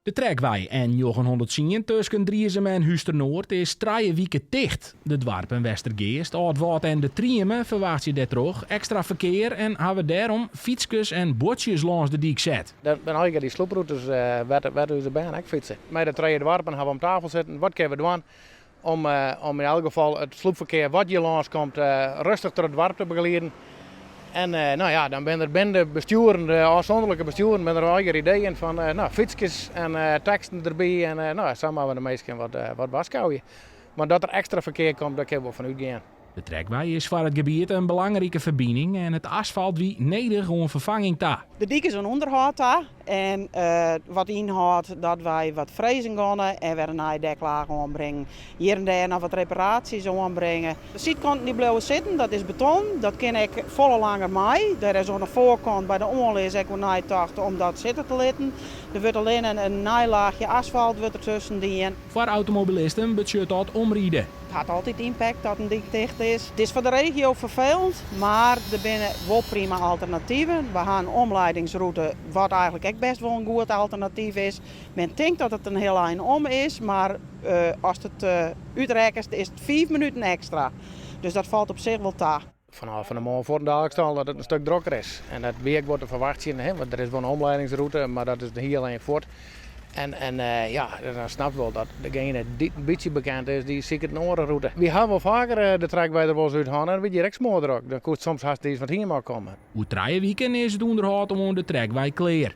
De Trekwei N 910 tusken Driezum en Hústernoard is trije wike ticht. De doarpen Westergeast, Aldwâld en De Trieme ferwachtsje dêrtroch ekstra ferkear en hawwe dêrom fytskes en buordsjes lâns de dyk set. Dat binne allegear dy slûprûtes wêr't ús bern ek fytse. Mei de trije doarpen hawwe we om tafel sitten, wat kinne we dwaan om yn elk gefal it slûpferkear wat hjir lâns komt rêstich troch it doarp te begelieden. En no ja, dan binne der binnen de bestjoeren, de ôfsûnderlike bestjoeren, binne der allegear ideeën fan no, fytskes en teksten derby en no, sa moatte we de minsken wat warskôgje. Mar dat der ekstra ferkear komt, dêr kinne we wol fan útgean. De Trekwei is foar it gebiet in belangrike ferbining en it asfalt wie nedich oan ferfanging ta. De dyk is oan ûnderhâld ta en wat ynhâldt dat wy wat frezen geane en wer in nije deklaach oanbringen. Hjir en dêr noch wat reparaasjes oanbringe. De sydkanten dy bliuwe sitten, dat is beton. Dat kin ek folle langer mei. Dêr is oan de foarkant by de oanlis ek oer neitocht om dat sitte te litten. Der wurdt allinne in nij laachje asfalt wurdt der tusken dien. Foar automobilisten betsjut dat omride. It hat altyd ympakt dat in dyk ticht is. It is foar de regio ferfelend, mar der binne wol prima alternativen. We ha in omleidingsrûte, wat eigentlik ek bêst wol in goed alternatyf is. Men tinkt dat it in hiel ein om is, mar ast it útrekkenst is it fiif minuten ekstra. Dus dat falt op sich wol ta. Fanôf fan 'e moarn fuortendaliks al dat it in stuk drokker is. En dat wie ek wol te ferwachtsjen, hè, want der is wol in omleidingsrûte, mar dat is in hiel ein fuort. En, en ja, dan snapt wol dat degene dy't in bytsje bekend is, dy siket in oare rûte. Wy ha wol faker de Trekwei der wolris út hân en it wie hjir ek smoardrok. Dan koest soms hast net fan it hiem ôf komme. Oer trije wiken is it ûnderhâld oan de Trekwei klear.